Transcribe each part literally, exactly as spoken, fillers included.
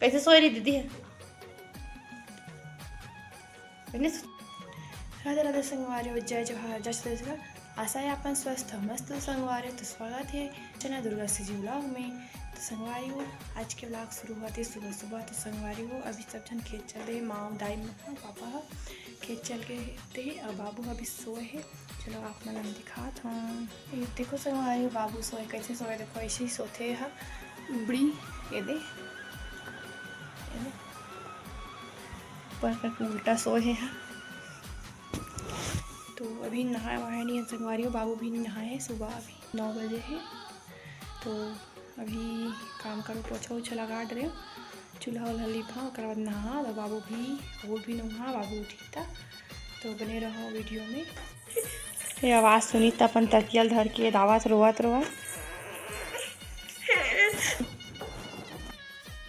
कैसे सोए रही दीदी है? राधे राधे संगवारी हो, जय जोहार, जय छत्तीसगढ़। आशा है अपन स्वस्थ मस्त संगवारी हो। तो स्वागत है चना दुर्गा सी जी vlog में। तो संगवारी हो, आज के vlog शुरू होते सुबह सुबह। तो संगवारी हो, अभी सब झन खेत चल रहे, माँ दाई मन ह, पापा ह खेत चल गए थे, और बाबू अभी सोए है। चलो आप मन ल दिखात हूँ। ये देखो संगवारी हो, बाबू सोए, कैसे सोए देखो, ऐसे ही सोते है उबड़ी। ये दे, ये दे, ऊपर करके उल्टा सोए है। तो अभी नहाए वहाए नहीं है संगवारी हो, बाबू भी नहीं नहाए है। सुबह अभी नौ बजे है, तो अभी काम करो, पोछा उछा लगा डरे, चूल्हा उल्हा लिपा, ओकर बाद नहा। तो बाबू भी, वो भी नहा, बाबू उठी था, तो बने रहो video में। ये आवाज सुनी त अपन तकिया ल धर के दावत रोवत रोवत।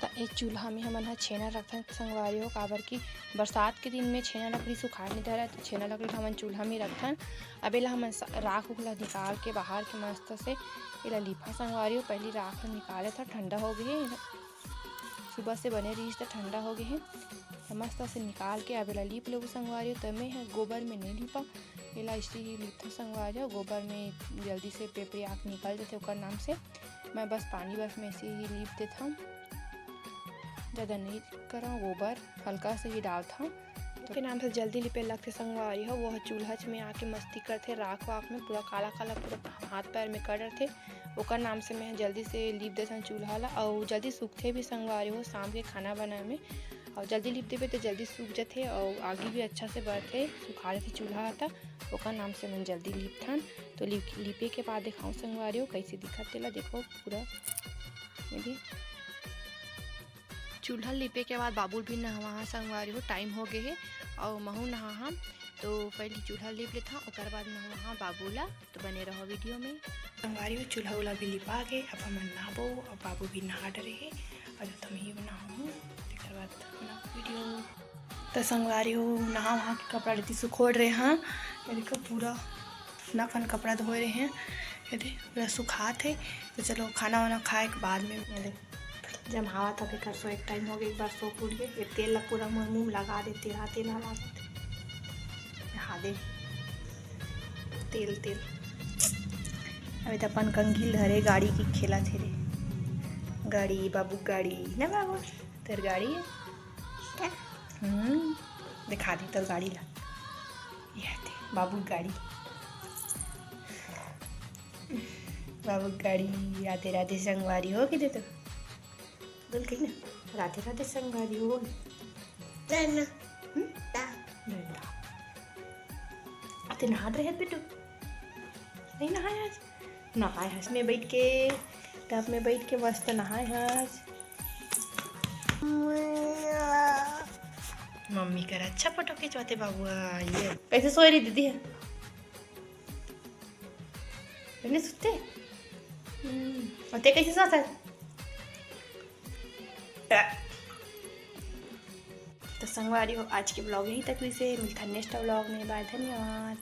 त ए चूल्हा में हमन ह छेना रखथन संगवारी हो, काबर कि बरसात के दिन में छेना लकड़ी सुखाए नहीं धरय, तो छेना लकड़ी हमन चूल्हा में रखथन। अब एला हमन सा-, राख उख ला निकाल के बाहर के मस्त से एला लिपा संगवारी हो। पहली राख ला निकाले था, ठंडा हो गए, सुबह से बने रहिस त ठंडा हो गए हे। त मस्त से निकाल के अब एला लीप लेबो संगवारी हो। त मैं ह गोबर में नहीं लिपा, एला ऐसे ही लिपथों संगवारी हो। गोबर में जल्दी से पेपरी आँख निकल जाथे ओकर नाम से। मैं बस पानी बस में ऐसे ही लीप देथों, ज़्यादा नहीं करो, गोबर हल्का से ही डालथों। के नाम से जल्दी लिपे लगथे संगवारी हो, वो ह चूल्हा च में आके मस्ती करथे, राख वाख में पूरा काला काला पूरा हाथ पैर में कर डरथे। ओकर नाम से मैं जल्दी से लीप देथन चूल्हा ला, अउ जल्दी सूखथे भी संगवारी हो, शाम के खाना बनाए में। अउ जल्दी लीप देबे तो जल्दी सूख जथे, अउ आगी भी अच्छा से बरथे, सुखा लेथे चूल्हा ह। त ओकर नाम से मैं जल्दी लीपथन। तो लीप, लीपे के बाद दिखाऊँ संगवारी हो, कैसे दिखत तेला देखो पूरा। ये दे। चूल्हा लिपे के बाद बाबू ल भी नहवा संगवारी हो, टाइम हो गए हे, अउ महू नहा हम। तो पहली चूल्हा लिप लेथन, ओकर बाद नहवा बाबू ला। तो बने रहो video में। संगवारी हो, चूल्हा उल्हा भी लिपा गे, अब हमन नहाबो, अब बाबू भी नहा डरे हे, अउ जब हम ही नहाहूँ, तेकर बाद बना video। तो संगवारी हो, नहा वहा के कपड़ा लेती सुखोड़ रहे हाँ। ये देखो पूरा नकन कपड़ा धोए रहे हैं, ये दे पूरा सुखात है। तो चलो खाना वाना खाए के बाद में, ये दे जमावत हवे, एकर सोए के टाइम हो गए, एक बार सो के उठ गए। ये तेल ला पूरा मोर मुंह में लगा दे, तेल हा, तेल हा लागत। हाँ दे, तेल, तेल। अबे त अपन कंघी ल धरे, गाड़ी की खेला थे रे। गाड़ी, बाबू गाड़ी, ना बाबू, तेर गाड़ी है? हम्म, दिखा दे तोर गाड़ी ला। ये दे, बाबू गाड़ी। बाबू गाड़ी, राधे राधे संगवारी हो के दे तो। बोल कही ना, राधे राधे संगवारी हो। डरना। हम्म? डरना। आ, ते नहात रहे बेटू? नहीं नहाए आज? नहाए हस में बैठ के, टब में बैठ के मस्त नहाए हस। मम्मी कर अच्छा फोटो खिंचवाते बाबुआ। ये कैसे सोए रही दीदी है? मैंने सुते। हम्म, और ते कैसे सोता है? तो संगवारी हो, आज के vlog यहीं तक। इसे मिलता next vlog में। बाय, धन्यवाद।